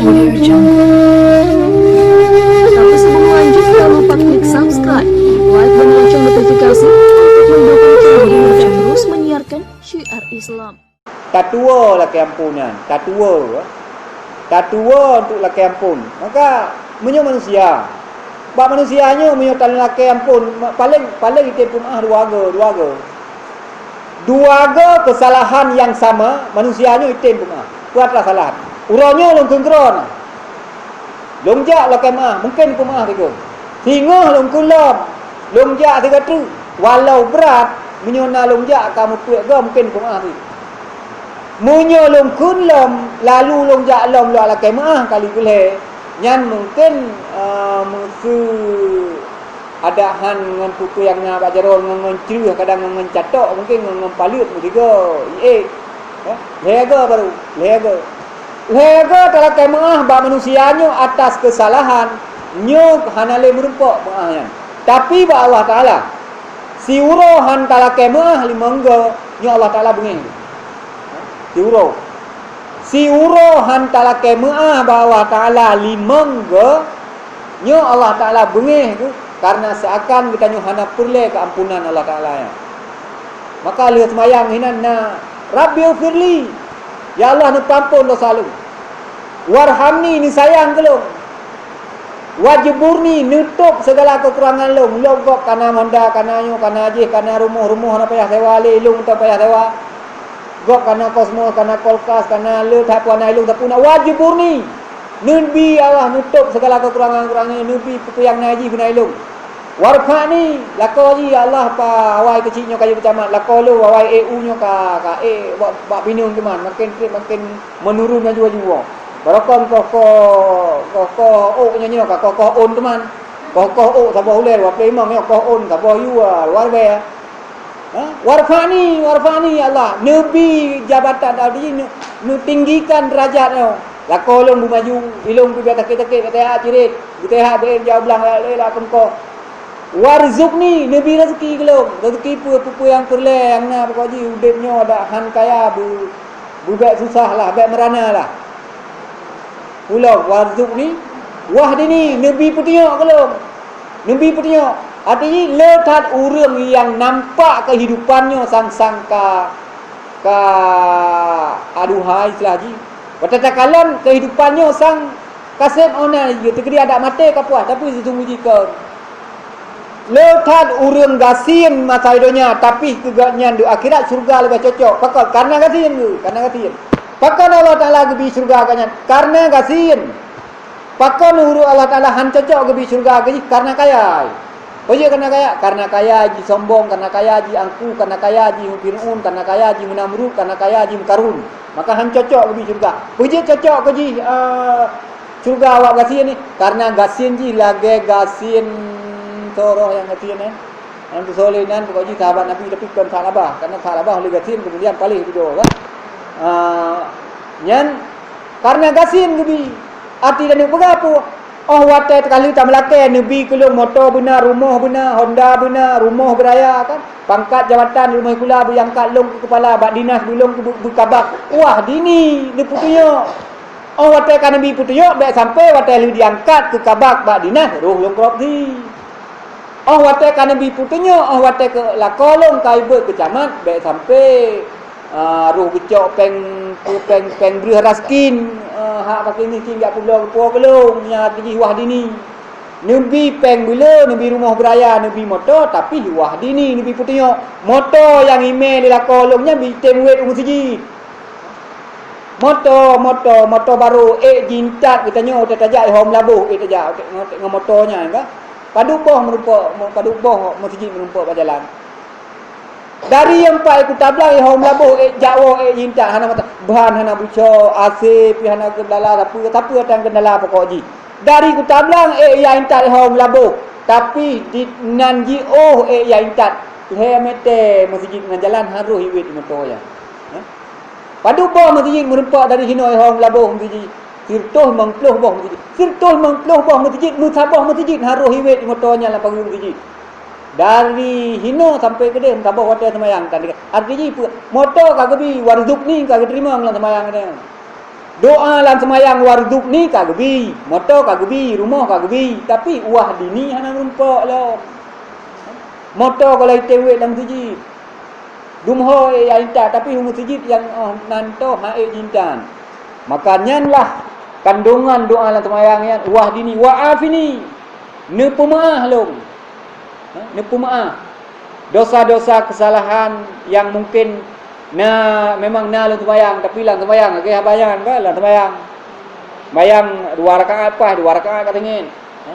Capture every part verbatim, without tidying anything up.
Audio Jungle. Tapi sebelum lanjut, jangan lupa klik subscribe, like, dan lonceng notifikasi untuk mendukung channel ini agar terus menyiarkan syiar Islam. Tatuwo lakée amphon nyan, tatuwo. Tatuwo untuk lakée amphon. Maka, meunyoe manusia, bak manusia nyoe meunyoe tan lakée amphon, ma-, paleng, paleng item peumeu'ah dua goe, dua goe. Dua goe keusalahan nyang sama, manusia nyoe item peumeu'ah. Peue atra salah? Uroe nyoe lôn kheun keudroe na. Lôn jak lakée meu'ah, mungken peumeu'ah sigoe. Singoh lôn kheun lom, lôn jak sigoe treuk. Walau brat, meunyoe na lôn jak ka meutuek goe, mungken peumeu'ah sigoe. Meunyoe lôn kheun lom, lalu lôn jak lom lôn lakée meu'ah kali keulhée, nyan mungken, eh, meuseu adak han ngon peue-peue nyang na bak jaroe, ngon, ngon creueh, kadang ngon, ngon catok, mungken ngon, ngon paleuet meusigoe, iék. Eh, lhée goe baru, lhée goe. Lhée goe talakée meu'ah bak manusia nyoe atas keusalahan, nyoe hana lé meurumpok meu'ah nyan. Tapi bak Allah Taala, siuroe han talakée meu'ah limong goe, nyoe Allah Taala beungéh. Siuroe. Siuroe han talakée meu'ah bak Allah Taala limong goe, nyoe Allah Taala beungéh geuh, kareuna seuakan geutanyoe hana peureulée keuampunan Allah Taala nyan. Maka lheueh seumayang hinan na, "Rabbighfirli," ya Allah, neupeuamphon desya lôn. "Warhamni," neusayang keu lôn. "Wajburni," neutôb sigala keukurangan lôn. Lôn gob kana honda, kana nyoe, kana jih, kana rumoh, rumoh hana payah sewa lé, lôn mantong payah sewa. Gob kana kosmos, kana kulkas, kana le that peue na ilôn sapeue na. "Wajburni," neubi Allah neutôb sigala keukurangan-keukurangan, neubi peue-peue nyang na jih beuna ilôn. "Warfa'ni," lakoe jih ya Allah, pa awai keuchik nyoe ka jeuet keu camat, lakoe lôn awai ék u nyoe ka, ka ék bak, bak pineung teuma, maken treb maken meunurun laju-laju. Barokon koh-koh, koh-koh ôk nyoe nyoe ka koh-koh ôn teuma. Koh-koh ôk saboh ulée, dua ploh limong nyoe koh ôn saboh yue, luar biasa. Ha? "Warfa'ni, warfa'ni, ya Allah." Neubi jabatan tadi, neu-, neutinggikan derajat nyoe. Lakoe lôn beumaju, ilôn pih biasa takét-takét, ka teuhah cirit, geuteuhah beuet jak u blang, lé la teungkoh. "Warzuqni," neubi rezeki keu lôn. Rezeki peue, peue-peue nyang peureulée nyang na, pokok jih udeb nyoe dak han kaya, beu-, beubék susah lah, bék meurana lah. Ulôn, "Warzuqni," "Wahdini," neubi peutunyok keu lôn. Neubi peutunyok. Arti jih, le that ureuëng nyang nampak keuhidupan nyoe sang-sang ka, ka aduhai istilah jih. Watée takalon keuhidupan nyoe sang ka seb ona jih, teukeudi adak maté ka puas, tapi sisunggoh jih kon. Le that ureuëng gasien masa donya, tapi keu gobnyan di akhirat syurga leubeh cocok. Pakon? Kareuna gasien geuh, kareuna gasien. Pakon Allah Taala geubi syurga gobnyan? Kareuna gasien. Pakon ureuëng Allah Taala han cocok geubi syurga keu jih? Kareuna kaya. Peue jeuet kareuna kaya? Kareuna kaya jih sombong, kareuna kaya jih angkuh, kareuna kaya jih Fir'aun, kareuna kaya jih Namrud, kareuna kaya jih Karun. Maka han cocok geubi syurga. Peue jeuet cocok keu jih, eh, syurga awak gasien nyoe? Kareuna gasien jih lagée gasien Soroh nyang gasien, eh. Nyang tusoe lé nan pokok jih sahabat Nabi, tapi kon Sa'labah. Kareuna Sa'labah lé gasien keumudian paléh dudoe, kan? Ah, nyan kareuna gasien geubi. Arti dan peugah peue? Oh, watée ka lheueh tameulakée, neubi keu lôn moto beuna, rumoh beuna, honda beuna, rumoh beuraya, kan? Pangkat jabatan rumoh sikula beuangkat lôn keu keupala, bak dinas beu lôn keu beu-, beukabak. Wahdini, neupeutunyok. Oh, watée ka neubi peutunyok, bék sampai watée lheueh diangkat keu kabak bak dinas, roh lôn korupsi. Oh, watée ka neubi peutunyok, oh, watée keu lakoe lôn ka ibeuet keu camat, bék sampai, ah, roh geucok péng, péng, péng breueh raskin, ah, hak fakir miskin jak peubloe geupuwoe keu lôn, nyan jih wahdini. Neubi péng beuleu, neubi rumoh beuraya, neubi moto, tapi wahdini neubi peutunyok. Moto nyang imé lé lakoe lôn nyan bi tem wét u meuseujid. Moto, moto, moto barô, ék jiintat geutanyoe, watée tajak i Hong Meulaboh, ék tajak, ngon, ngon moto nyan, kan? Padub boh meurumpok, padub boh meuseujid meurumpok bak jalan. Dari nyang pat i Kuta Blang i Hong Meulaboh, ék jak woe, ék jiintat, hana mata, ban hana buco, A C pih hana kendala, sapeue, sapeue nyang kendala pokok jih. Dari Kuta Blang, ék jak intat i Hong Meulaboh, tapi di nan jiôh ék jak intat, lhée meter meuseujid ngon jalan harôh iwét moto nyan. Hah? Padub boh meuseujid meurumpok dari hinoe i Hong Meulaboh meuseujid? Sireutôh limong ploh boh meuseujid. Sireutôh limong ploh boh meuseujid, meusaboh meuseujid harôh iwét moto nyan lam pageue meuseujid. Dari hinoe sampai keudeh meusaboh watée seumayang tan deungon. Arti jih peue? Moto ka geubi, warzuqni ka geuteurimong lam seumayang nyan. Doa lam seumayang, "Warzuqni" ka geubi, moto ka geubi, rumoh ka geubi, tapi "Wahdini" hana meurumpok lom. Moto ka lheueh teuwét lam meuseujid. Dumho ék intat, tapi u meuseujid nyang, oh, nan toh han ék intat. Maka nyan lah kandungan doa lam seumayang nyan, "Wahdini wa afini." Neupeumeu'ah lôn. Ha? Neupeumeu'ah. Dosa-dosa keusalahan nyang mungken na, memang na lam seumayang, tapi lam seumayang, lagèe haba nyan, kan, lam seumayang. Seumayang dua rakaat paih, dua rakaat ka teungeut. Ha?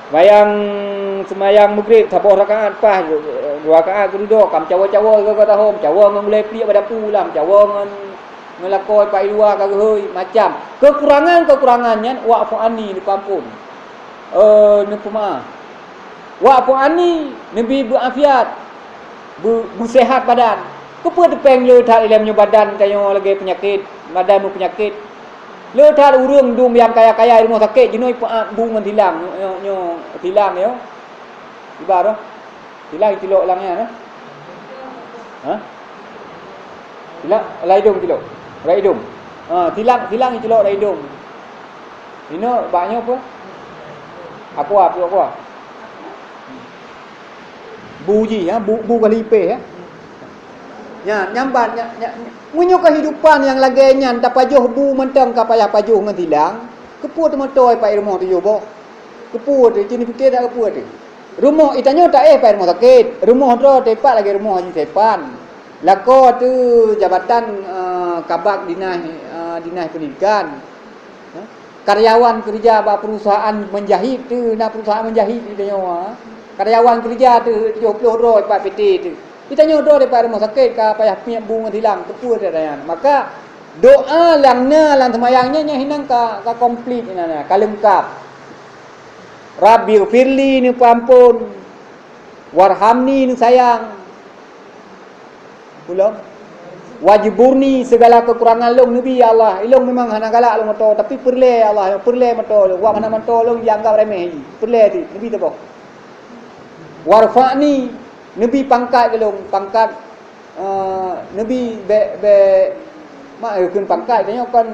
Seumayang, seumayang Maghrib, saboh rakaat paih, dua rakaat keudua, ka meucawo-cawo, ka tahom, cawo ngon gulai pliek bak dapu lah, cawo ngon, ngon lakoe pat i luwa ka geuhôi, macam. Keukurangan-keukurangan nyan, wa'fu anni, neupeuampôn. Eh, neupeumeu'ah. Wa'fu anni, neubi beuafiat, beu-, beuseuhat badan. Keupeue teupeng le that ilèe meunyoe badan tanyoe lagèe peunyakét, badan meupeunyakét? Le that ureueng dum nyang kaya-kaya i rumoh sakét jinoe peu'ah bu ngon silang, nyoe, nyoe, nyoe silang nyoe. Iba roh. Silang itilok lam nyan, eh? Ha? Silang, lam idong itilok. Lam idong. Ha, silang, silang itilok lam idong. Inoe bak nyoe peue? Aqua, piôh aqua. Bu jih, ha, bu, bu kali ipèh, ha. Nyan, nyambat, nya, nya, meunyoe keuhidupan nyang lagèe nyan tapajoh bu mantong ka payah pajoh ngon silang, keupeue teumoto i pat i rumoh tujoh boh? Keupeue teu, ci neupike that keupeue teu? Rumoh, i tanyoe taéh pat i rumoh sakét, rumoh droe teu pat lagèe rumoh Haji Sepan. Lakoe teu jabatan, eh, kabag dinas, eh, dinas pendidikan. Karyawan keureuja bak perusahaan meujahit teu, na perusahaan meujahit di tanyoe. Karyawan keureuja teu tujoh ploh droe bak P T teu. Di tanyoe droe bak rumoh sakét ka payah piep bu ngon silang, keupeue teu nyan. Maka doa nyang na lam seumayang nyan, nyan hinan ka, ka komplit inan, ka leungkap. Rabbighfirli, neupeuampôn. Warhamni, neusayang. Ulôn. Wajburni, segala kekurangan lôn neubi, ya Allah. Ilôn memang hana galak lôn moto, tapi peureulèe, ya Allah, peureulèe moto lôn. Wab hana moto lôn dianggap remeh jih. Peureulèe teuh, neubi teuboh. Warfa'ni, neubi pangkat keu lôn, pangkat, eh, neubi bèk, bèk, mak, eh, kheun pangkat, tanyoe kon,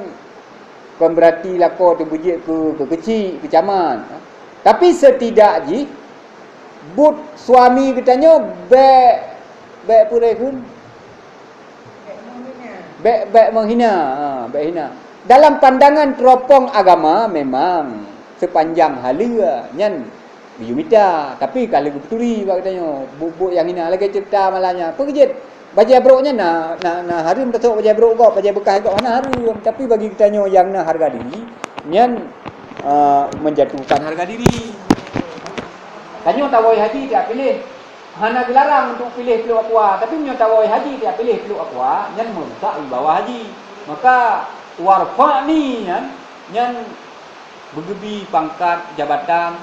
kon beurati lakoe teuh beujeuet keu, keu keuchik, keu camat. Tapi setidak jih, buet suami geutanyoe bèk, bèk peue lé kheun? Bèk, bèk meuhina, ha, bèk hina. Dalam pandangan teropong agama memang sepanjang haleue nyan geuyue mita, tapi ka lheueh geupeuturi bak geutanyoe buet-buet nyang hina lagèe ceurita malam nyan. Peue keujeuet? Bajèe brôk nyan na, na, na hareuem tasôk bajèe brôk gob, bajèe beukah gob hana hareuem, tapi bagi geutanyoe nyang na hareuga diri, nyan, eh, menjatuhkan harga diri. Tanyoe tawai haji tiap piléh, hana geularang untuk piléh pluek aqua, tapi meunyoe tawai haji tiap piléh pluek aqua, nyan meurusak wibawa haji. Maka warfa'ni nyan, nyan beugeubi pangkat jabatan,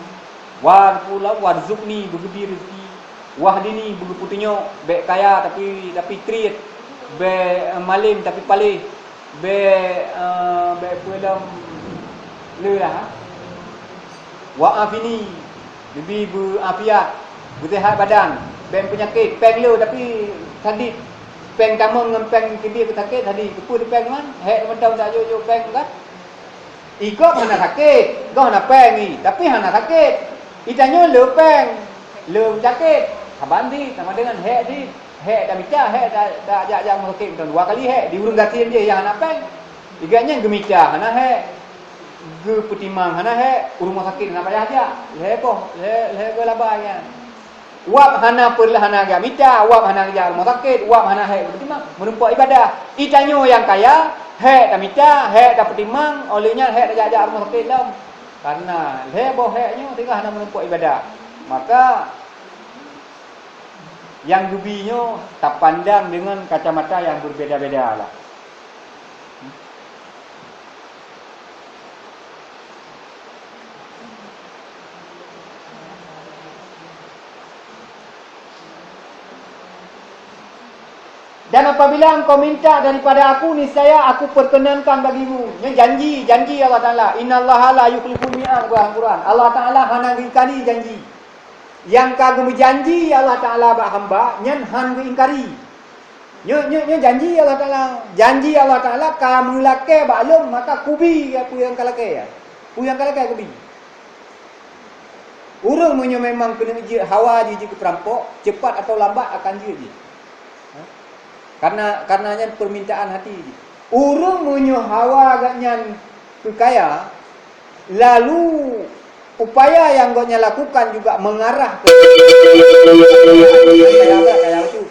war pula warzuqni beugeubi rezeki, wahdini beugeupeutunyok, bèk kaya tapi, tapi kriet, bèk, eh, malém tapi paléh, bèk, eh, bèk peue lom le lah, ha? Wa afini, neubi beuafiat, beuseuhat badan, bèk peunyakét, pèng le tapi sadit, pèng tamong ngon pèng teubiet sakét sadit, keupeue teuh pèng nyan, hék mantong tak jok-jok pèng kan? I gob hana sakét, gob hana pèng i, tapi hana sakét. I tanyoe le pèng, le sakét, saban di sama dengan hék di, hék tamita, hék ta, tajak-jak rumoh sakét mantong dua kali hék, di ureueng gasien jih nyang hana pèng. I gobnyan geumita hana hék, geupeutimang hana hék, u rumoh sakét hana payah jak, lhèe boh, lhèe, lhèe goe laba nyan. Wab hana peureulèe hana geujak mita, wab hana geujak rumoh sakét, wab hana hék geupeutimang, meurumpok ibadah. I tanyoe nyang kaya, hék tamita, hék tapeutimang, óh lheueh nyan hék tajak-jak rumoh sakét lom. Kareuna lhèe boh hék nyoe singoh hana meurumpok ibadah. Maka, nyang geubi nyoe tapandang deungon kacamata nyang beubeda-beda lah. Dan apabila engkau minta daripada Aku, niscaya Aku perkenankan bagimu. Nyan janji, janji Allah Taala. Innallaha la yukhliful mi'ad, Quran, Quran. Allah Taala hana geuingkari janji. Nyang ka geumeujanji Allah Taala bak hamba, nyan han geuingkari. Nyoe, nyoe, nyoe janji Allah Taala. Janji Allah Taala ka meulakée bak lôn, maka kubi peue nyang ka lakée. Peue nyang ka lakée kubi. Ureuëng meunyoe memang keuneuk jeuet hawa jih jeuet keu peurampok, cepat atau lambat akan jeuet jih. Ha? Karena, karena nyan permintaan hati jih. Ureuëng meunyoe hawa gobnyan keu kaya, lalu upaya nyang gobnyan lakukan juga mengarah ke kaya, kaya bacut.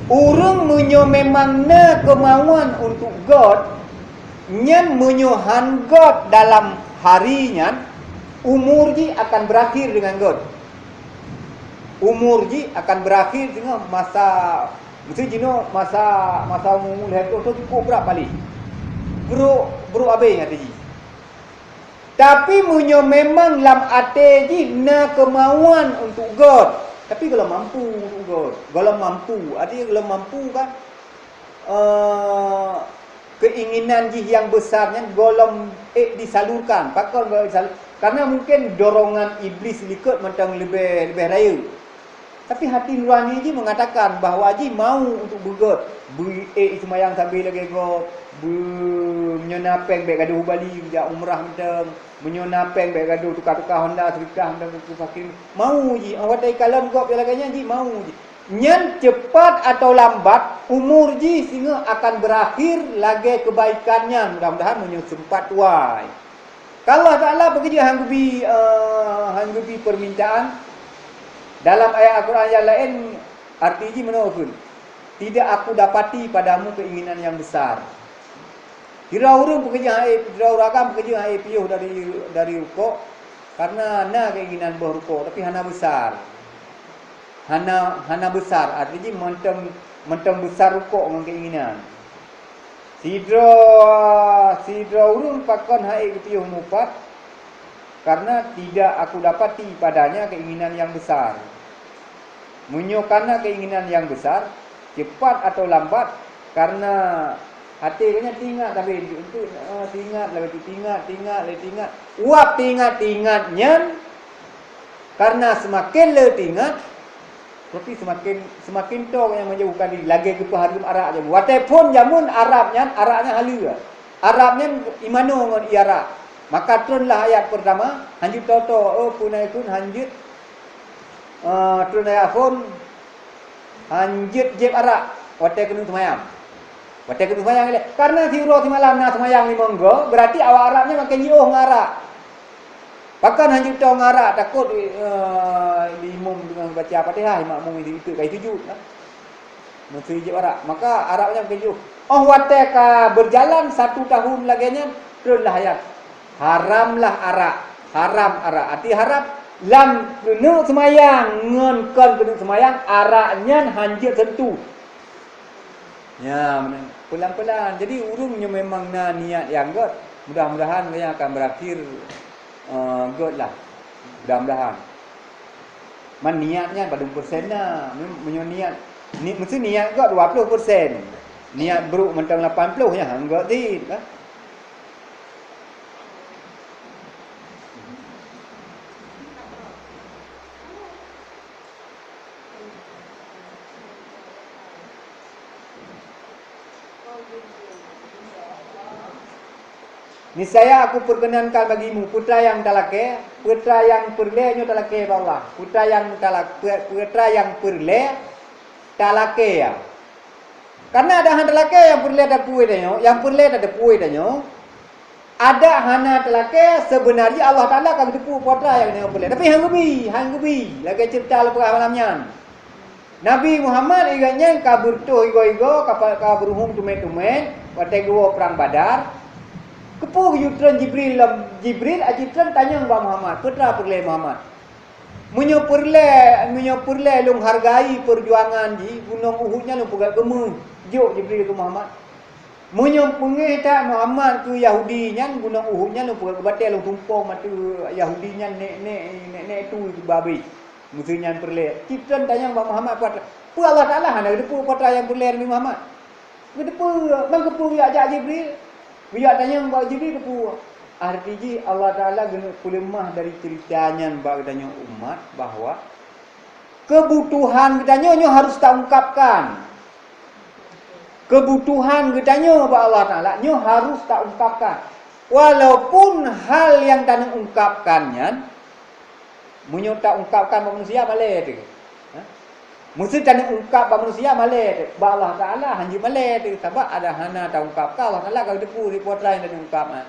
Ureuëng meunyoe memang na keumauan untuk gét, nyan meunyoe han gét dalam hari nyan, umur jih akan berakhir dengan gét. Umur jih akan berakhir dengan masa, mesti jinoe masa, masa umur lhée ploh tu cukup brat paléh. Brok, brok abéh até jih. Tapi meunyoe memang lam até jih na keumauan untuk gét, tapi gohlom mampu untuk gét, gohlom mampu, artinya gohlom mampu kan, eh, keinginan jih nyang besar nyan gohlom ék disalurkan. Pakon gohlom disalur-, karena mungkin dorongan iblis likot mantong leubeh, leubeh rayeuk. Tapi hati nurani jih mengatakan bahwa jih mau untuk beugét, beu-ék seumayang sabe lagée gob, beu-, meunyoe na péng bék gadoh u Bali, jak umrah mantong, meunyoe na péng bék gadoh tuka-tuka honda, seudeukah mantong keu fakir. Mau jih, watée kalon gob nyang lagée nyan jih mau jih. Nyan cepat atau lambat, umur jih singoh akan berakhir lagée kebaikan nyan. Mudah-mudahan meunyoe sempat tuai. Ka Allah Taala peukeujeut han geubi, eh, han geubi permintaan. Dalam ayat Al-Quran nyang laén, arti jih meunoe kheun, "Tidak Aku dapati padamu keinginan yang besar." Sidroe ureuëng peukeujeut han ék, sidroe ureuëng agam peukeujeut han ék piôh dari, dari rukok, karena na keinginan boh rukok, tapi hana besar. Hana, hana besar, arti jih mantong, mantong besar rukok ngon keinginan. Sidroe, sidroe ureuëng pakon han ék geupiôh mupat, karena tidak Aku dapati padanya keinginan yang besar. Meunyoe kana keinginan yang besar, cepat atau lambat, karena até gobnyan teuingat sabe, untuk, eh, teuingat, lagée teuingat, teuingat, lagée teuingat. Uap teuingat-teuingat nyan, karena seumaken le teuingat, berarti seumaken, seumaken toe nyang menjauhkan diri, lagée geupeuhareuem arak jameun. Watée phon jameun arak nyan, arak nyan haleue. Arak nyan imanoe ngon ié arak. Maka treunlah ayat peurtama, hanjeuet toe-toe, oh, peue na ikun, hanjeuet, eh, treun ayat phon, hanjeuet jieb arak watée keuneuk seumayang. Watée keuneuk seumayang ilée. Karena siuroe simalam na seumayang limong goe, berarti awak arak nyan maken jiôh ngon arak. Pakon hanjeuet toe ngon arak, takot, eh, imum teungoh baca Fatihah, makmum itu, itu ka sujud, kan? Meuseuti jieb arak. Maka arak nyan maken jiôh. Oh watée ka beujalan satu tahun lagée nyan, treunlah ayat. Haramlah arak. Haram arak. Arti haram, lam keuneuk seumayang ngon kon keuneuk seumayang, arak nyan hanjeuet sentuh. Ya, meunan. Pelan-pelan. Jadi, ureuëng nyoe memang na niat nyang gét, mudah-mudahan nyan akan berakhir, eh, gét lah. Mudah-mudahan. Man niat nyan padum persen na. Mem-, meunyoe niat, ni, mesti niat gét dua puluh persen. Niat brok mantong lapan puluh nyan, han gét cit, kan? Niscaya Aku perkenankan bagimu peue nyang talakée, peue nyang peureulée nyoe talakée bak Allah. Peue nyang talak-, peue, peue nyang peureulée talakée, ya. Karena adak hana talakée nyang peureulée tateupeue tanyoe, nyang peureulée tateupeue tanyoe, adak hana talakée, seubeuna jih Allah Taala ka geuteupeue peue nyang peureulée. Tapi han geubi, han geubi, lagée ceurita leubeh malam nyan. Nabi Muhammad, ingat nyan, ka beureutoh igoe-igoe, ka pa-, ka beuruhueng teumé-teumé, watée geuwoe prang Badar. Keupeue geuyue treun Jibril lam, Jibril aji treun tanyong bak Muhammad, peue nyang peureulée Muhammad? Meunyoe peureulée, meunyoe peureulée lôn hargai peujuangan jih, gunong Uhud nyan lôn peugét keu méuh, jok Jibril keu Muhammad. Meunyoe peungéh that Muhammad keu Yahudi nyan, gunong Uhud nyan lôn peugét keu batée, lôn tumpông ateueh Yahudi nyan, nék-nék, nék-nék tui keu babeh. Meuseu nyan peureulée. Cit treun tanyong bak Muhammad, peue, peue Allah Taala hana geuteupeue peue nyang peureulée Nabi Muhammad? Geuteupeue, ban keupeue geujak jak Jibril? Geujak tanyong bak Jibril keupeue? Arti jih Allah Taala geuneuk peuleumah dari ceurita nyan bak geutanyoe umat bahwa Keubutuhan geutanyoe nyoe harus taungkapkan. Keubutuhan geutanyoe bak Allah Taala nyoe harus taungkapkan. Walaupun hal nyang taneuk ungkapkan nyan, meunyoe taungkapkan bak manusia malée teuh. Ha? Meuseu taneuk ungkap bak manusia malée teuh, bak Allah Taala hanjeuet malée teuh, sabab ada hana taungkapkan, Allah Taala ka geuteupeue sipeue atra nyang taneuk ungkap nyan.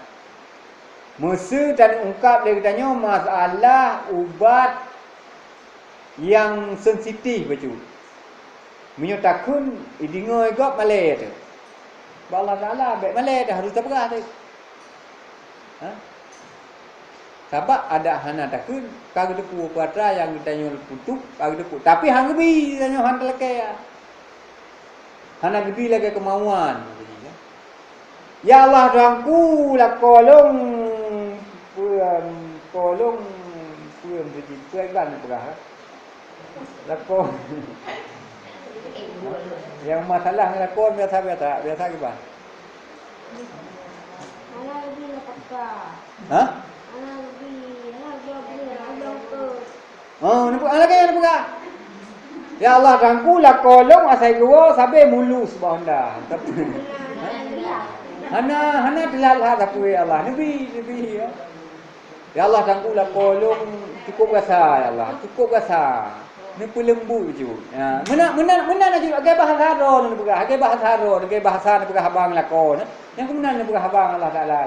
Meuseu taneuk ungkap lé geutanyoe masalah ubat nyang sensitif bacut. Meunyoe takheun, ideungoe gob malée teuh. Bak Allah Taala bék malée teuh, harôh tapeugah teuh. Ha? Sabab adak hana takheun, ka geuteupeue peue atra nyang geutanyoe putôh, ka geuteupeue. Tapi han geubi, tanyoe han talakée. Hana geubi lagée keumauan. Ya Allah, Tuhanku, lakoe lôn peue, lakoe lôn peue, peue ban peugah. Lakoe. Nyang masalah ngon lakoe biasa-biasa, biasa kiban. Ha? Oh, nampak lagée nyan peugah. Ya Allah, Tuhanku, lakoe lôn asai geuwoe sabé mulus bak honda. Hana, hana teulat that sapeue, ya Allah. Neubi, neubi, ya. Ya Allah, Tuhanku, lakoe lôn cukup gasa, ya Allah. Cukup gasa. Neupeuleumbut ju. Ya, meunan, meunan, meunan laju lagée bahasa droe neupeugah, lagée bahasa droe, lagée bahasa neupeugah haba ngon lakoe. Nyang keuh meunan neupeugah haba ngon Allah Taala.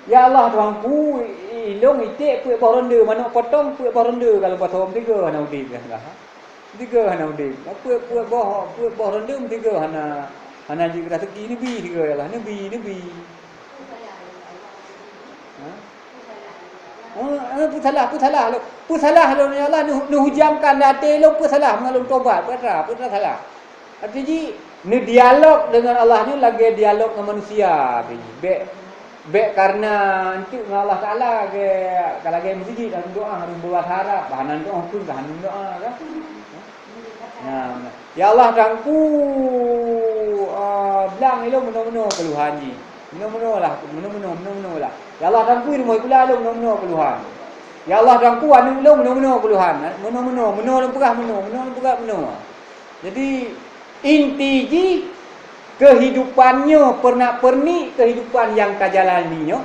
Ya Allah, Tuhanku, i-, ilôn iték peuet boh ronde, manök potong peuet boh ronde, kalau bak thôn tiga hana udeb dah. Tiga hana udeb. Peuet, peuet boh, peuet boh ronde tiga hana, hana jeuet raseuki, neubi tiga, ya Allah, neubi, neubi. Ha? Eh, eh, peusalah, peusalah lôn. Peusalah lôn, ya Allah, neuh-, neuhujamkan di até lôn, peusalah, meungon lôn tobat, peue atra, peue atra salah. Arti jih, neudialog deungon Allah nyoe lagée dialog ngon manusia, arti jih. Bék, bék kareuna enteuk ngon Allah Taala, lagée, ka lagée meuseujid, harôh doá, harôh beubahasa Arab, bah hana doá, pun ka hana doá, kan? Nah, ya Allah, Tuhanku, ah, blang ilôn meunoe-meunoe keuluhan jih. Meunoe-meunoe lah, meunoe-meunoe, meunoe-meunoe lah. Ya Allah, Tuhanku, rumoh sikula lôn meunoe-meunoe keuluhan. Ya Allah, Tuhanku, aneuk lôn meunoe-meunoe keuluhan. Meunoe-meunoe, meunoe lôn peugah meunoe, meunoe lôn peugah meunoe. Jadi, inti jih, keuhidupan nyoe, peurenak-peurenik keuhidupan nyang tajalani nyoe,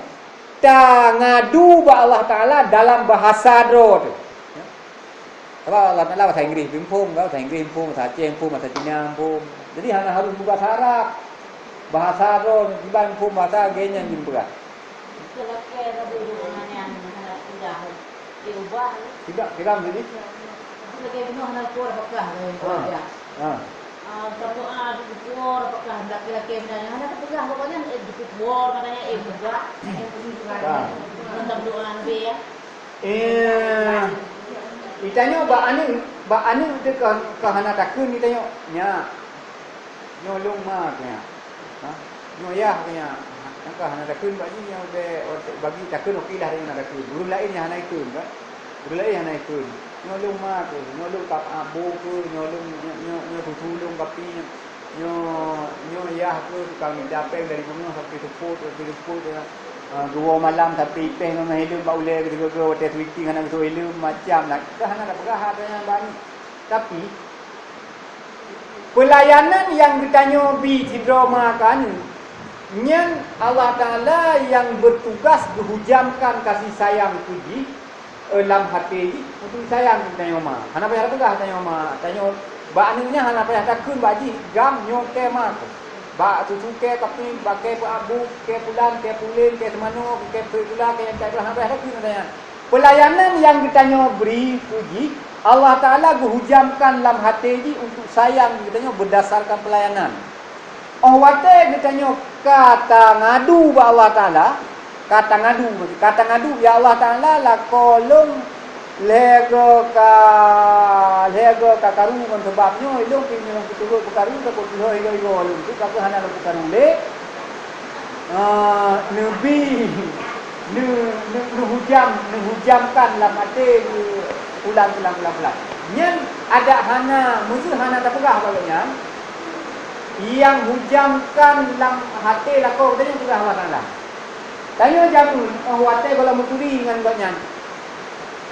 tangadu bak Allah Taala dalam bahasa droe teuh. Sabab Allah Taala bahasa Inggréh pih muphom, kan? Bahasa Inggréh muphom, bahasa Aceh muphom, bahasa Cina muphom. Jadi hana harôh bahasa Arab. Bahasa droe kiban muphom bahasa geuh nyan jeuet peugah. Tidak, tidak jadi. Ha. Ha. Ha. Eh, geutanyoe bak aneuk, bak aneuk teuh ka, ka hana takheun geutanyoe. Nyak. Nyoe lôn ma keuh nyak. Ha? Nyoe yah keuh nyak. Nyang ka hana takheun bak jih nyoe bèk bagi takheun, oke lah, hana takheun. Ureueng laén nyang hana ikheun kan. Ureueng laén hana ikheun. Nyoe lôn ma keuh, nyoe lôn kap abu keuh, nyoe lôn, nyoe, nyoe, nyoe tutu lôn kapi nyoe. Nyoe, nyoe yah keuh tukang mida péng dari bunoe sampai seupôt, sampai seupôt, ya. Ah, dua malam sampai ipèh ngon hileum bak ulèe, geuteuka watèe sweeting hana geusôk hileum, macam lah. Ka hana tapeugah haba nyan bak aneuk. Tapi, peulayanan nyang geutanyoe bi sidroe ma keu aneuk, nyan Allah Taala nyang beutugas geuhujamkan kasih sayang keu jih, eh, lam até jih, untuk sayang keu tanyoe ma. Hana payah tapeugah tanyoe ma, tanyoe bak aneuk nyan hana payah takheun bak jih, gam nyoe kèe ma keuh. Bak tutu kèe, tapi bak kèe peuabu, kèe pulan, kèe pulen, kèe seumanoe, kèe peuet gula, kèe nyang ka gula, hana payah takheun tanyoe. Peulayanan nyang geutanyoe bri keu jih, Allah Taala geuhujamkan lam até jih untuk sayang keu geutanyoe beurdasarkan peulayanan. Óh watèe geutanyoe ka tangadu bak Allah Taala, ka tangadu, ka tangadu, "Ya Allah Taala, lakoe lôn lhèe goe ka, lhèe goe ka karu ngon sabab nyoe, lôn pih nyoe lôn peuturot peukaru, takot lheueh igoe-igoe lôn, tu ka keuh hana lôn peukaru lé." Ah, neubi, neu-, neu-, neuhujam, neuhujamkan lam até geuh pulan, pulan, pulan, pulan. Nyan adak hana, meuseu hana tapeugah bak gobnyan, nyang hujamkan lam até lakoe geutanyoe peugah Allah Taala. Tanyoe jameun, óh watèe gohlom meuturi ngon gobnyan.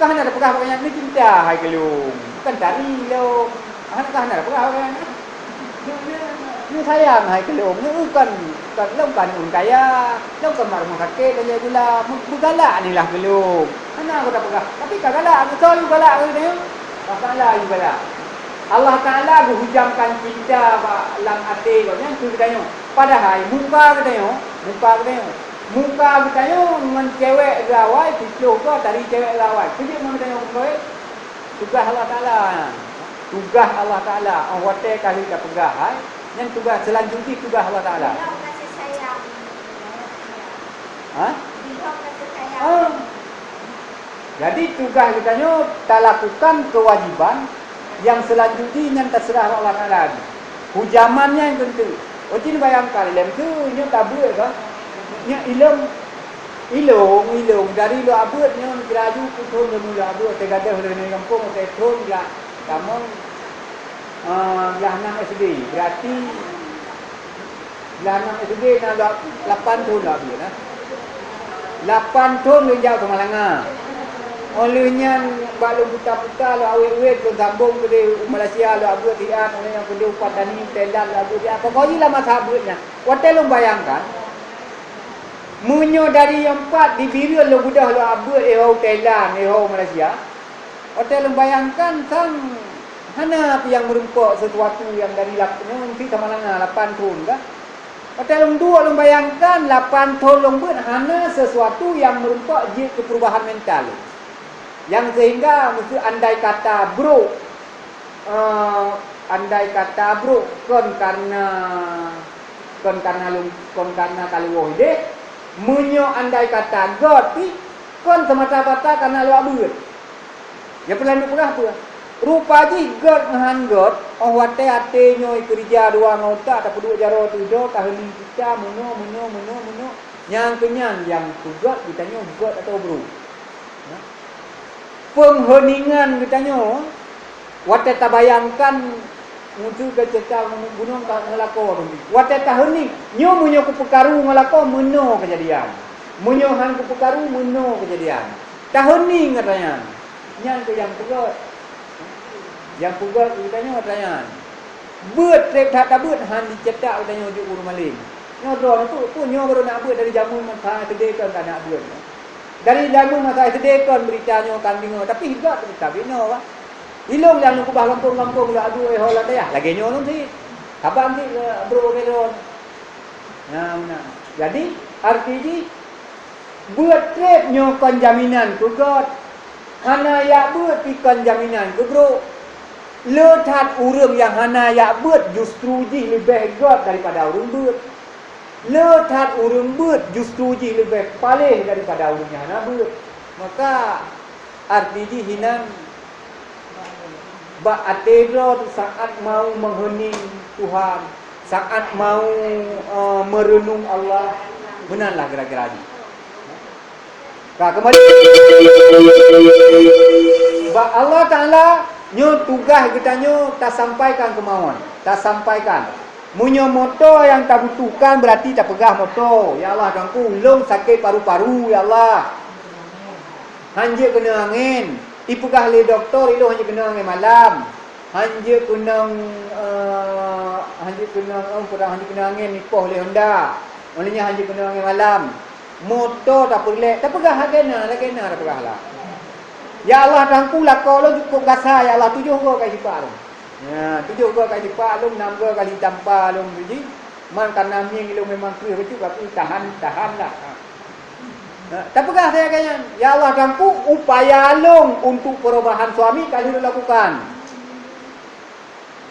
Ka hana tapeugah bak gobnyan, "Neucinta hai keu lôn, bukan tari lôn." Hana, ka hana tapeugah bak gobnyan. "Neu-, neu-, neusayang hai keu lôn, neu-, kon, kon lôn kon ureueng kaya, lôn kon mak rumoh sakét, lôn jai gula, meu-, meugalak neulah keu lôn." Hana geupeugah. Tapi ka galak, soe galak keu geutanyoe? Allah Taala galak. Allah Taala geuhujamkan cinta bak lam até gobnyan keu geutanyoe. Padahai muka geutanyoe, muka geutanyoe, muka geutanyoe ngon cewek geuawai, siplôh goe tari cewek geuawai. Keuneuk ngon geutanyoe beutôi? Tugaih Allah Taala nyan. Tugaih Allah Taala. Oh, watèe ka lheueh tapeugah hai, nyan tugaih seulanjut jih tugaih Allah Taala. Belum kasih sayang. Ha? Belum kasih sayang. Ah. Jadi tugaih geutanyoe talakukan keuwajiban, nyang seulanjut jih nyan taseurah bak Allah Taala jih. Hujaman nyan keuneuk. Oh, cit bayangkan lé, nyoe tabeuet ka. Nyoe ilôn, ilôn, ilôn dari lôn abeuet nyoe kira ju peuthon lôn abeuet, teugadoh lé ngon gampông, teuthon jak tamong, eh, blah nam S D. Berarti blah nam S D na la-, lapan thon lôn abeuet, nah. Lapan thon lôn jak u Samalanga. Óh lheueh nyan bak lôn puta-puta, lôn awét-wét, lôn sambông keudéh u Malaysia, lôn abeuet siat, óh lheueh nyan keudéh u Patani, Thailand, lôn abeuet siat. Pokok jih lam masa abeuet nyan, watèe lôn bayangkan, meunyoe dari nyang pat di Bireuen lôn beudôh lôn abeuet, eh, u Thailand, eh, u Malaysia, watèe lôn bayangkan sang hana pih nyang meureumpok sesuatu nyang dari lap-, nyoe meusti Samalanga lapan thon ka. Watèe lôn duek lôn bayangkan lapan thon lôn beuet hana sesuatu nyang meureumpok jeuet keu perubahan mental. Nyang sehingga meusti andai kata brôk, eh, andai kata brôk kon karena, kon karena lôn, kon karena ka lôn woe idéh, meunyoe andai kata göt pih kon semata-mata karena lôn abeuet. Nyang peureulèe neupeugah peue? Rupa jih göt meuhan göt, óh watèe até nyoe keurija dua ngon utak, tapeuduek jaroe tujoh, taheuning cita, meunoe, meunoe, meunoe, meunoe. Nyang keunyan nyang peugöt geutanyoe göt atawa brôk. Nah. Peungheuningan geutanyoe, watèe tabayangkan Meunteuk ka cetak gunong ka ngon lakoe teuntèe. Watèe taheuning, nyoe meunyoe kupeukaru ngon lakoe meunoe keujadian. Meunyoe han kupeukaru meunoe keujadian. Taheuning ata nyan. Nyan keuh nyang peugöt. Nyang peugöt geutanyoe ata nyan. Beuet trép that tabeuet han jicetak geutanyoe jeuet ureueng malém. Nyoe droeneuh peue, peue nyoe baru na beuet dari jameun masa S D kon ka na beuet. Dari jameun masa S D kon beurita nyoe ka deungö, tapi higa beurita binoe, bah. Ilôn nyang lôn keubah gampông-gampông lôn adu, eh, ho lam dayah. Lagèe nyoe lôn cit. Saban cit, eh, brôk lagèe droe. Nah, meunan. Jadi, arti jih, beuet trép nyoe kon jaminan keu göt. Hana jak beuet pih kon jaminan keu brôk. Le that ureueng nyang hana jak beuet justru jih leubeh göt daripada ureueng beuet. Le that ureueng beuet justru jih leubeh paléh daripada ureueng nyang hana beuet. Maka, arti jih hinan, bak até droe saat mau meuheuning Tuhan, saat mau, eh, meureunong Allah, meunan lah kira-kira jih. Ka keumbali bak Allah Taala, nyoe tugaih geutanyoe tasampaikan keumauan, tasampaikan. Meunyoe moto nyang tabutuhkan, beurati tapeugah moto, "Ya Allah, Tuhanku, lôn sakét paru-paru, ya Allah. Han jeuet keunong angén." Ipeugah lé dokto, "Ilôn han jeuet keunong angén malam. Han jeuet keunong, eh, han jeuet keunong, oh, peurang han jeuet keunong angén ipoh lé Honda. Óh lheueh nyan han jeuet keunong angén malam." Moto tapeureulèe, tapeugah lagèe na, lagèe na tapeugah lah. "Ya Allah, Tuhanku, lakoe lôn cukôp gasa, ya Allah, tujoh goe ka jipak lôn." Ya, tujoh goe ka jipak lôn, nam goe ka jitampa lôn tu jih. Man kareuna mieng ilôn memang kreueh bacut, tapi tahan, tahan lah. Ha. Ha, tapeugah lagèe nyan, "Ya Allah, Tuhanku, upaya lôn untuk perubahan suami ka lheueh lôn lakukan."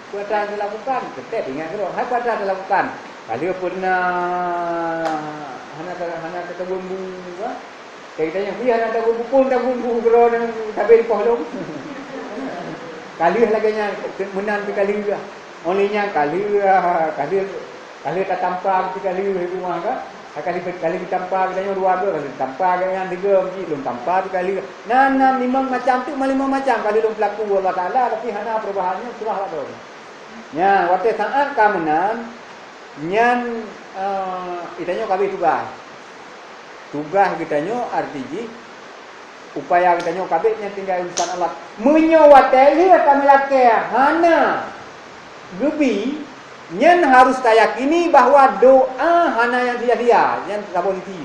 Peue atra teuh lakukan? Teutab ingat keudroe. Hai peue atra teuh lakukan? Ka lheueh pernah hana ta-, hana tateubiet bu, ha? Ka geutanyong, "Peue hana tateubiet bu, peue tateubiet bu keudroe nyang tabri poh lôn?" Ka lheueh lagèe nyan, meunan pih ka lheueh. Óh lheueh nyan ka lheueh, ka lheueh, ka lheueh tatampa pih ka lheueh di rumoh ka. Ka lheueh, ka lheueh tampa geutanyoe dua goe, ka lheueh tampa geutanyoe tiga, lôn tampa pih ka lheueh. Na, na limong macam tu, ma limong macam ka lheueh lôn peulaku Allah Taala, tapi hana perubahan nyoe, seurah bak droe. Nyan, watèe saát ka meunan, nyan, eh, geutanyoe ka habéh tugaih. Tugaih geutanyoe arti jih, Upaya geutanyoe ka abéh nyan tinggai urusan Allah. Meunyoe watée lheueh tameulakée hana geubi, nyan harus tayakini bahwa doa hana nyang sia-sia, nyan saboh sisi.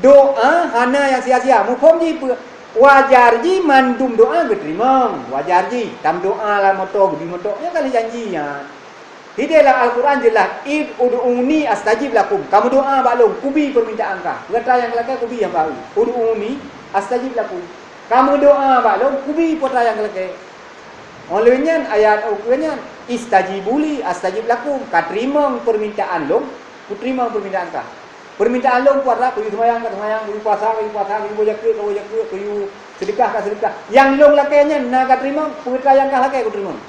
Doa hana nyang sia-sia. Muphom jih peue? Wajar jih mandum doa geuteurimong. Wajar jih. Tameudoa lam moto, geubi moto. Nyan ka lheueh janji nyan. Hidéh lam Al-Quran jeulaih, "Id ud'uni astajib lakum." Kamu doa bak lôn, kubi permintaan kah. Peue atra nyang kah lakée, kubi nyang bak lôn. "Ud'uni astajib lakum." Kamu doa bak lôn, kubi peue atra nyang kah lakée. Óh lheueh nyan, ayat ukeue nyan, "Istajibu li astajib lakum." Kateurimong permintaan lôn, kuteurimong permintaan kah. Permintaan lôn peue atra, kuyue seumayang, kaseumayang, kuyue puasa, kuyue puasa, kuyue boh jakeuet, kaboh jakeuet, kuyue seudeukah, kaseudeukah. Nyang lôn lakée nyan na kateurimong, peue atra nyang kah lakée kuteurimong.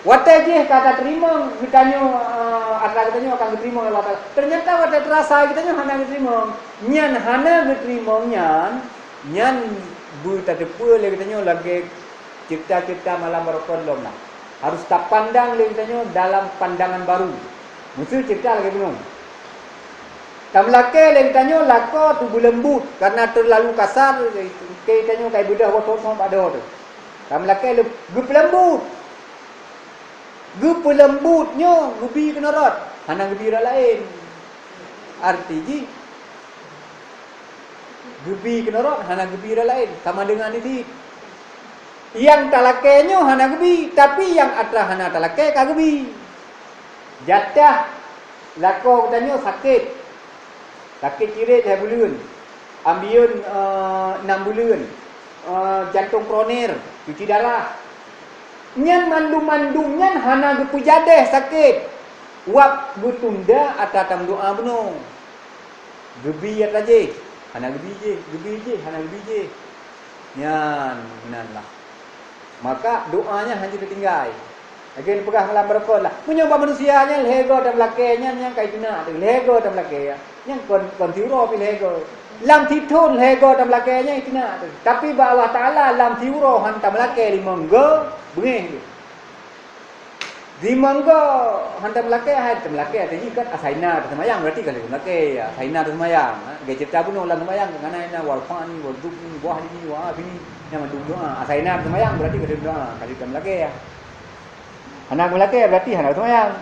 Watée jih ka tateurimong geutanyoe, eh, atra geutanyoe akan geuteurimong lé Allah Taala. Teunyata watée teurasa geutanyoe hana geuteurimong. Nyan hana geuteurimong nyan, nyan beutateupeue lé geutanyoe lagée ceurita-ceurita malam barokon lom lah. Harus tapandang lé geutanyoe dalam pandangan baru. Meuseu ceurita lagée bunoe. Tameulakée lé geutanyoe lakoe teubeuleumbut karena teulalu kasar, keu geutanyoe kai beudôh boh thon-thon bak doh teuh. Tameulakée lé geupeuleumbut. Geupeuleumbut nyoe geubi keunoe rot, hana geubi rot laén. Arti jih, geubi keunoe rot, hana geubi rot laén, sama deungon isit. Nyang talakée nyoe hana geubi, tapi nyang atra hana talakée ka geubi. Jatah lakoe geutanyoe sakét. Sakét cirét lhée buleuen, ambion, eh, nam buleuen, eh, jantong koroner, cuci darah. Nyan mandum-mandum nyan hana geupeujadeh sakét. Wab geutunda atra tameudoa bunoe. Geubi atra jih, hana geubi jih, geubi jih, hana geubi jih. Nyan meunan lah. Maka doa nyan hana teutinggai. Lagée neupeugah malam barokon lah. Meunyoe bak manusia nyan lhée goe tameulakée nyan, nyan ka iteunak teuh. Lhée goe tameulakée nyan. Nyan kon, kon siuroe pih lhée goe. Lam sithon lhée goe tameulakée nyan iteunak teuh. Tapi bak Allah Taala lam siuroe han tameulakée limong goe, beungéh teuh. Limong goe han tameulakée, hai tameulakée ateueh jih kan asai na teuseumayang, berarti ka lheueh tameulakée, asai na teuseumayang. Ha, lagée ceurita bunoe lam seumayang, ka na, na warfa'ni, warzuqni, wahdini, wa'afini. Nyan mandum doa. Asai na teuseumayang, berarti ka lheueh doa, ka lheueh tameulakée. Hana meulakée berarti hana seumayang.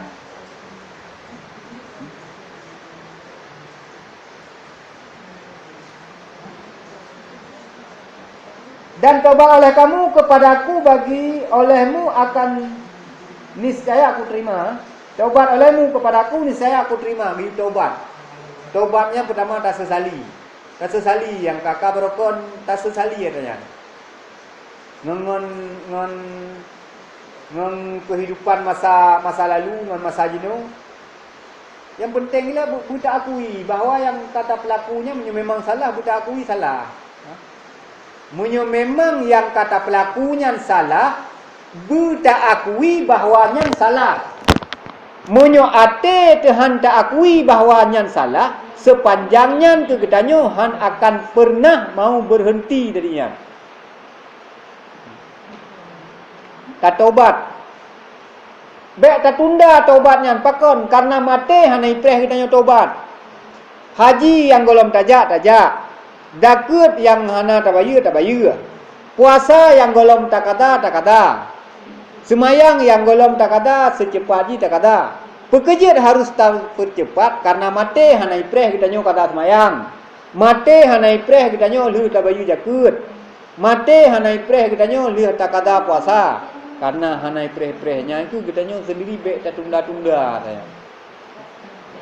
Dan tobat oleh kamu kepadaku bagi olehmu akan niscaya aku terima. Tobat olehmu kepadaku niscaya aku terima. Di tobat. Tobat nyang pertama tasesali. Tasesali nyang ka, ka beurukon tasesali ata nyan. Ngon, ngon, ngon, ngon kehidupan masa, masa lalu, ngon masa jinoe. Nyang penting ialah beu-, beutaakui bahwa nyang ka tapeulaku nyan meunyoe memang salah, beutaakui salah. Ha? Meunyoe memang nyang ka tapeulaku nyan salah, beutaakui bahwa nyan salah. Meunyoe até teuh han taakui bahwa nyan salah, sepanjang nyan keu geutanyoe han akan peureunah mau beurhenti dari nyan. Tatobat. Bék tatunda tobat nyan. Pakon? Kareuna maté hana ipreh geutanyoe tobat. Haji nyang gohlom tajak, tajak. Zakeuet nyang hana tabayeue, tabayeue. Puasa nyang gohlom takada, takada. Seumayang nyang gohlom takada, seuceupat jih takada. Peukeujeuet harôh tapeuceupat, kareuna maté hana ipreh geutanyoe kada seumayang. Maté hana ipreh geutanyoe lheueh tabayeue zakeuet. Maté hana ipreh geutanyoe lheueh takada puasa, kareuna hana ipreh-ipreh nyan keuh geutanyoe seundiri bék tatunda-tunda saja.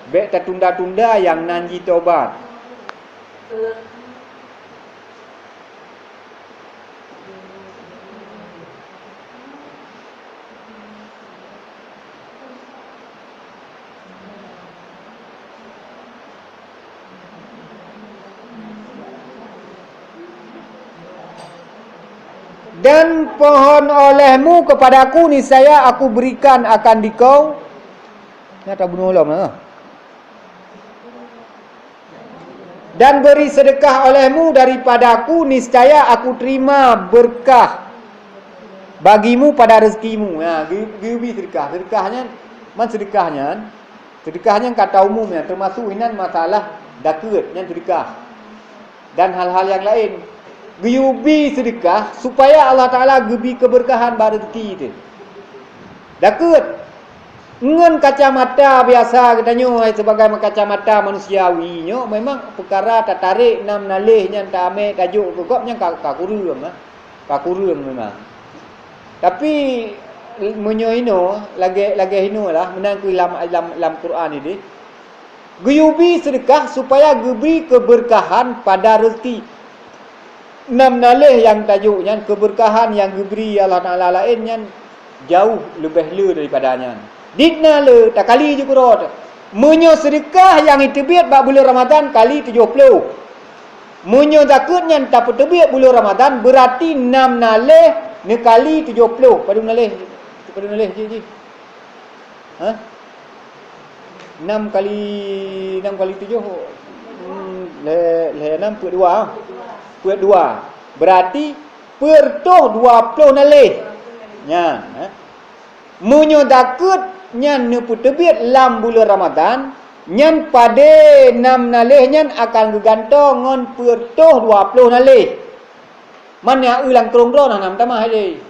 Bék tatunda-tunda nyang nan jih tobat. Dan pohon olehmu kepadaku, niscaya aku berikan akan dikau. Nyata bunoe lom, ha? Dan beri sedekah olehmu daripadaku, niscaya aku terima berkah bagimu pada rezekimu. Ha, geu-, geubi sedekah. Sedekah nyan, man sedekah nyan, sedekah nyan kata umum nyan, termasuk inan masalah zakeuet nyan sedekah. Dan hal-hal nyang laén. Geuyue bi seudeukah supaya Allah Taala geubri keubeurkahan bak reuzeuki teuh. Dakeuet ngon kacamata biasa geutanyoe hai sebagai kacamata manusiawi nyoe, memang peukara tatarek nam naléh nyan taamé tajok keu gob nyan ka, ka kureueng, ah. Ka kureueng memang. Tapi meunyoe inoe lagèe, lagèe inoe lah meunan keuh lam, lam, lam Quran ideh. Geuyue bi seudeukah supaya geubri keubeurkahan pada reuzeuki. Nam naléh nyang tajok nyan keubeurkahan nyang geubri Allah Taala laén nyan jauh leubeh le daripada nyan. Dit na le takali jeukeurot. Meunyoe seudeukah nyang jiteubiet bak buleuen Ramadhan kali tujoh ploh. Meunyoe zakeuet nyan tapeuteubiet buleuen Ramadhan, beurati nam naléh neukali tujoh ploh. Padum naléh? Padum naléh jih, jih? Hah? Nam kali, nam kali tujoh, hmm, lhèe, lhèe nam peuet dua. Peuet dua. Beurati peuet reutôh dua ploh naléh. Nyan, eh. Meunyoe zakeuet nyan neupeuteubiet lam buleuen Ramadhan, nyan padé nam naléh nyan akan geugantoe ngon peuet reutôh dua ploh naléh. Man nyan eu lam krông droe na meutamah lé.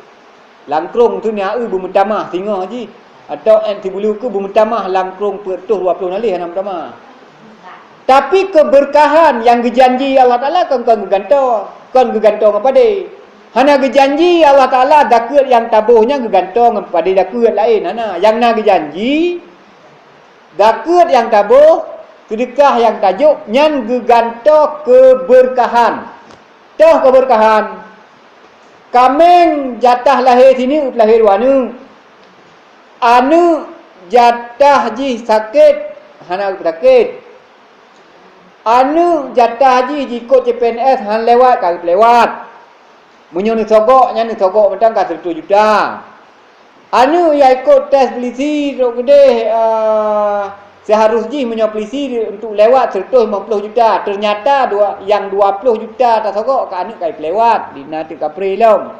Lam krông tu nyan eu beumeutamah singoh jih, atawa ét sibuleue keu beumeutamah lam krông peuet reutôh dua ploh naléh hana meutamah. Tapi keubeurkahan nyang geujanji Allah Taala kon, kon geugantoe, kon geugantoe ngon padé. Hana geujanji Allah Taala zakeuet nyang taboh nyan geugantoe ngon padé zakeuet laén, hana. Nyang na geujanji, zakeuet nyang taboh, seudeukah nyang tajok nyan geugantoe keubeurkahan. Toh keubeurkahan. Kaméng jatah lahé sineuk lahé dua aneuk. Aneuk jatah jih sakét, hana geupeutakét. Aneuk jatah jih jikôt C P N S han lewat, ka geupeulewat. Meunyoe neusogok, nyan neusogok mantong ka seureutôh juta. Aneuk nyang ikôt tes polisi trok keudeh, eh, seuharus jih meunyoe polisi untuk lewat seureutôh limong ploh juta. Teunyata dua, nyang dua ploh juta tasogok keu aneuk ka jipeulewat, di na teuk kapré lom.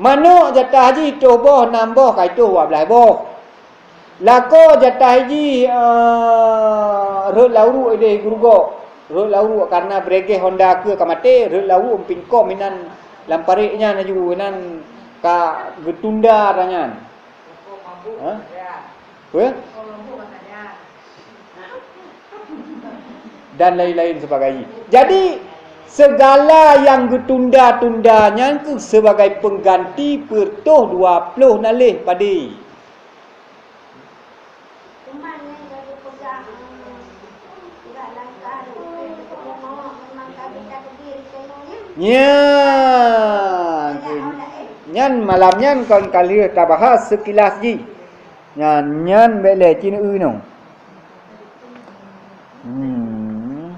Manok jatah jih toh boh, nam boh, ka jitoh dua blaih boh. Lakoe jatah jih, eh, rhot lam uruek ideh gurugok. Rhot lam uruek karena bregeh honda keue ka maté, rhot lam uruek pingkom inan lam parék nyan laju, inan ka geutunda ata nyan. Hah? Peue? Dan lain-lain sebagainya. Jadi, segala nyang geutunda-tunda nyan keuh sebagai pengganti peuet reutôh dua ploh naléh padé. Nyan, nyan malam nyan kon ka lheueh tabahas seukilas jih. Nyan, nyan bèk lé cit neueu nyoe. Hmm.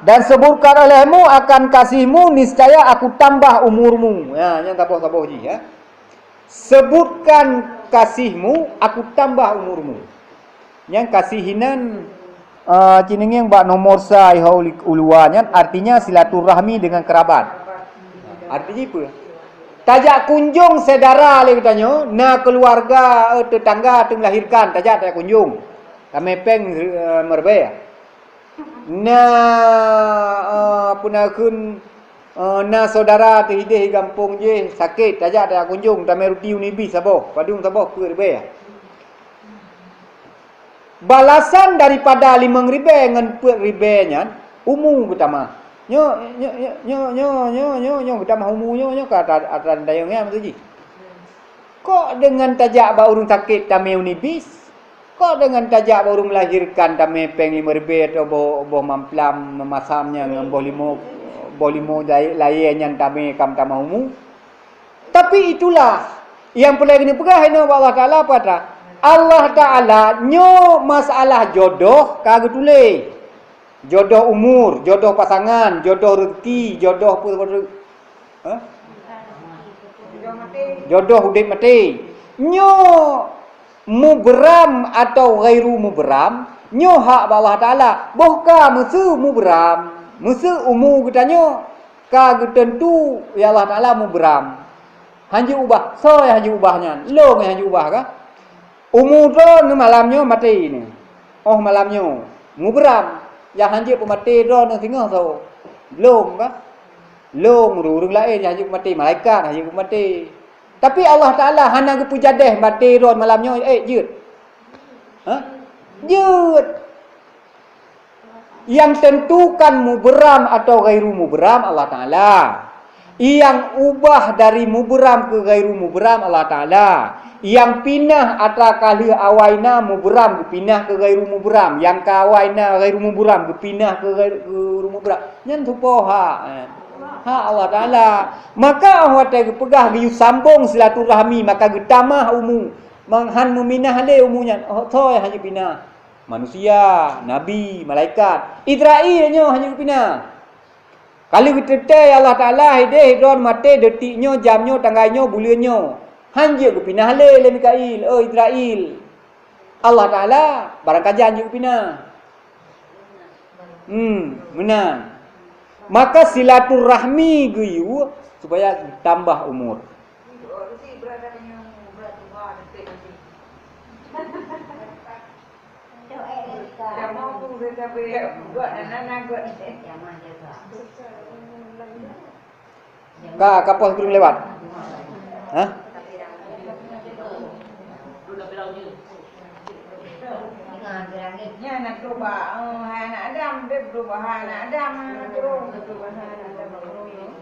Dan sebutkan olehmu akan kasihmu, niscaya Aku tambah umurmu. Ya, nyan saboh-saboh jih, ya. Sebutkan kasihmu, Aku tambah umurmu. Nyan kasih inan, eh, cit neungieng bak nomor sa iho uli-, uluwa nyan, artinya silaturahmi dengan kerabat. Artinya apa? Tajak kunjung syedara lé geutanyoe, na keuluwarga, eh, tetangga teumelahirkan, tajak, tajak kunjung. Tamé péng, eh, meuribèe. Na, eh, peue nakheun, eh, na syedara teuh ideh gampông jih sakét, tajak, tajak kunjung, tamé ruti Unibis saboh, padum saboh peuet ribèe. Balasan daripada limong ribèe ngon peuet ribèe nyan, umu geutamah. Nyoe, nyoe geutamah umu nyoe, nyoe ka atra-, atra tayong nyan meutuji. Kok deungon tajak bak ureueng sakét tamé Unibis? Kok deungon tajak bak ureueng melahirkan tamé péng limong ribèe atau boh, boh mamplam masam nyan ngon boh limo, boh limo jai-, layèe nyan tamé ka meutamah umu? Tapi itulah nyang peureulèe keuneuk peugah inoe bak Allah Taala peue atra? Allah Taala nyoe masalah jodoh ka geutuléh. Jodoh umur, jodoh pasangan, jodoh rezeki, jodoh pe-, pe-, hah? Jodoh udép maté. Nyoe mubram atau ghairu mubram, nyoe hak bak Allah Taala. Boh ka meuseu mubram, meuseu umu geutanyoe ka geuteuntu lé Allah Taala mubram. Hanjeuet ubah. Soe nyang hanjeuet ubah nyan? Lôn nyang hanjeuet ubah kah? Umu droeneuh malam nyoe maté nyoe. Oh malam nyoe. Mubram. Nyang hanjeuet peumaté droeneuh singoh soe? Lôn kah? Lôn, ureuëng laén nyang hanjeuet peumaté, malaikat hanjeuet peumaté. Tapi Allah Taala hana geupeujadeh maté droeneuh malam nyoe, eh, jeuet. Hah? Jeuet. Yang tentukan mubram atau ghairu mubram Allah Taala. Yang ubah dari mubram ke ghairu mubram Allah Taala. Yang pinah atra ka lheueh awai na mubram geupinah ke ghairu mubram. Yang ka awai na ghairu mubram geupinah ke ghairu, ghairu mubram. Nyan tupo hak, eh, hak Allah Taala. Maka watée geupeugah geuyue sambong silaturahmi, maka geutamah umu. Manghan meuminah lé umu nyan. Oh, soe hana pinah? Manusia, nabi, malaikat. Israel nyoe hana pinah. Ka lheueh geuteuntée Allah Taala, hideh droeneuh maté, detik nyoe, jam nyoe, tanggai nyoe, buleuen nyoe. Hanjeuet geupinah lé, lé Mikail, oh Israel. Allah Taala barangkajan jeuet geupinah. Hmm, meunan. Maka silaturahmi geuyue supaya tambah umur. Ka, ka poh kureueng lewat. Hah?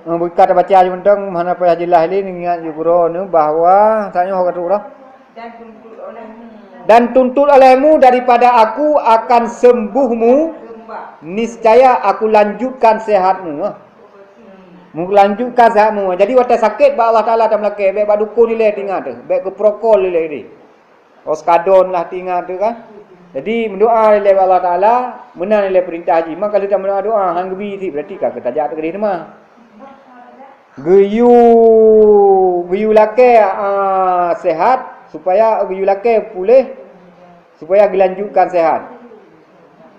Eh, buka tabaca je mantong, hana payah jeulaih lé, ingat ju guru ni bahwa, tanya orang tu orang. Dan tuntut olehmu daripada aku akan sembuhmu, niscaya aku lanjutkan sehatmu. Melanjutkan sehatmu. Jadi watée sakét bak Allah Taala tameulakée, bék bak dukon ilée teuingat teuh, bék keu prokol ilée deh. Oskadon lah teuingat teuh kan. Jadi meudoa ilée bak Allah Taala, meunan ilée peurintah jih. Maka lheueh tameudoa-doa han geubi sit, berarti ka keutajak teuh keudeh teuma. Geuyue, geuyue lakée, ah, sehat, supaya geuyue lakée puléh, supaya geulanjutkan sehat.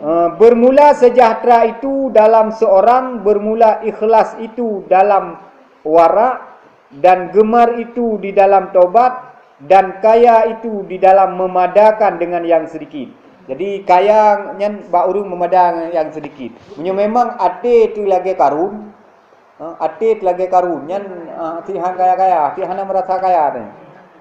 Eh, bermula sejahtera itu dalam seorang, bermula ikhlas itu dalam warak, dan gemar itu di dalam taubat, dan kaya itu di dalam memadakan dengan yang sedikit. Jadi kaya nyan bak ureuëng meumada ngon nyang seudikit. Meunyoe memang até teuh lagée Karun, Ha, até teuh lagée Karun nyan, ha, sit han kaya-kaya, sit hana meurasa kaya teuh.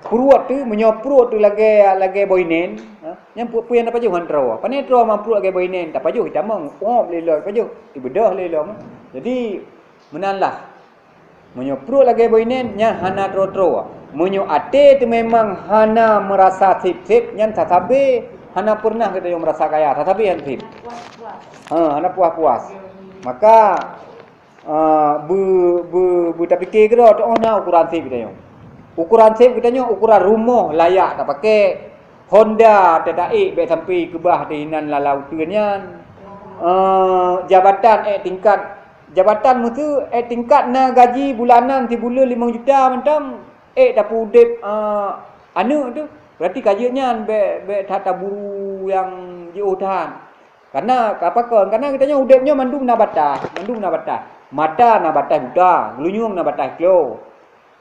Pruet teuh, meunyoe pruet teuh lagée, lagée boh inén, ha, nyan peue-peue nyang tapajoh ngon droe. Pane droe ma pruet lagée boh inén, tapajoh itamong, ôb lé lom, tapajoh ibeudôh lé lom. Jadi, meunan lah. Meunyoe pruet lagée boh inén, nyan hana troe-troe. Meunyoe até teuh memang hana meurasa seb-seb, nyan sasabe hana peureunah geutanyoe meurasa kaya, sasabe han seb. Ha, hana puas-puas. Maka, Ah, beu-, beu-, beutapike keudroe, teu'oh na ukuran seb geutanyoe. Ukuran seb geutanyoe ukuran rumoh layak tapaké. Honda teudaék bék sampoe keubah teuh inan lala uteuen nyan. Ah, jabatan ék tingkat, jabatan meuseu ék tingkat na gaji bulanan sibuleuen limong juta mantong, ék tapeuudeb, ah, aneuëk teuh. Berarti ka jeuet nyan bék, bék that taburu nyang jiôh that. Karena, apa kon? Karena geutanyoe udeb nyoe mandum na bataih, mandum na bataih. Mata na bataih buta, geulunyueng na bataih klo.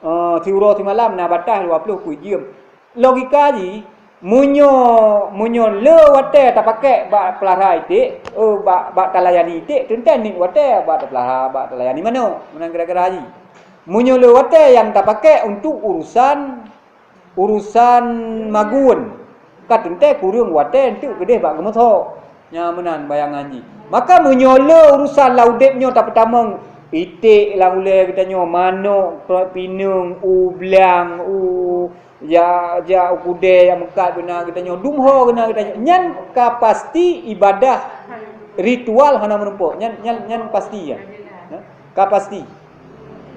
Eh, siuroe simalam na bataih dua ploh peuet jeuem. Logika jih, meunyoe, meunyoe le watée tapaké bak peulara iték, eh, bak, bak talayani iték, teuntée niet watée bak tapeulara, bak talayani manok, meunan gara-gara jih. Meunyoe le watée nyang tapaké untuk urusan urusan magun, ka teuntée kureueng watée eunteuk keudeh bak geumeuthok. Nyan meunan bayangan jih. Maka meunyoe le urusan lam udeb nyoe tapeutamong, iték lam ulée geutanyoe, manok, pineung, u blang, u, jak, jak u keudè nyang meukat geuh na geutanyoe, dumho geuh na geutanyoe, nyan ka pasti ibadah ritual hana meurumpok. Nyan, nyan, nyan pasti nyan. Ka pasti.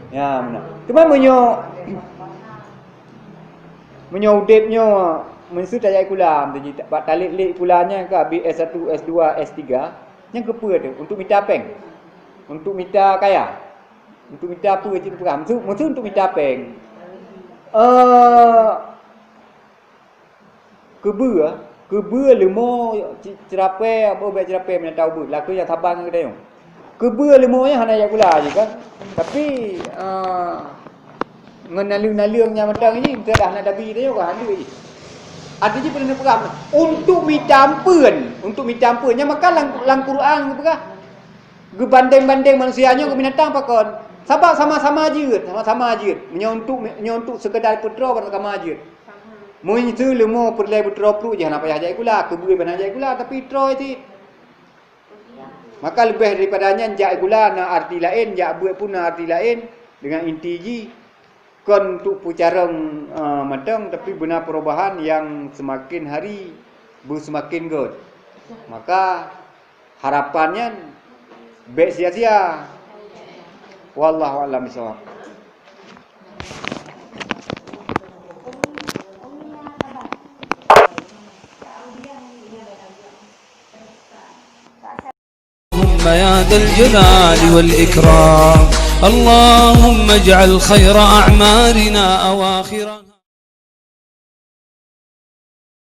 Ya, meunan. Cuma meunyoe Meunyoe udeb nyoe, meuseu tajak sikula, meuseu jih bak taleb-leb sikula nyan ka habéh S satu, S dua, S tiga, nyan keupeue teuh? Untuk mita péng. Untuk mita kaya. Untuk mita peue cit peugah? Meuseu, meuseu untuk mita péng. Eh, keubeue, keubeue leumo ci-, ceurapée, boh bék ceurapée meunan tau beuet, lakoe nyang saban ngon geutanyoe. Keubeue leumo nyan hana jak sikula jih kan. Tapi, eh, Ngon naleueng-naleueng nyang mantong ini, meusadah na Nabi teuh ka hana jih. Arti jih peue neupeugah, untuk mita ampeuen, untuk mita ampeuen. Nyang maka lam, lam Quran geupeugah, geubandeng-bandeng manusia nyoe ngon binatang pakon. Sabab sama-sama jeuet, sama-sama jeuet. Meunyoe untuk, meunyoe untuk sekedar peutroe, sama jeuet. Meunyoe leumo peureulée beutroe pluek jih hana payah jak gula, keubeue hana jak gula, tapi troe cit. Maka leubeh daripada nyan jak gula na arti laén, jak beuet pun na arti laén, dengan inti jih kon untuk peucarông, eh, mantong, tapi beuna perubahan yang semakin hari beusemakin göt. Maka harapan nyan bék sia-sia. Wallahu a'lam bishawab. اللهم يا ذا الجلال والإكرام، اللهم اجعل خير أعمالنا أواخرها.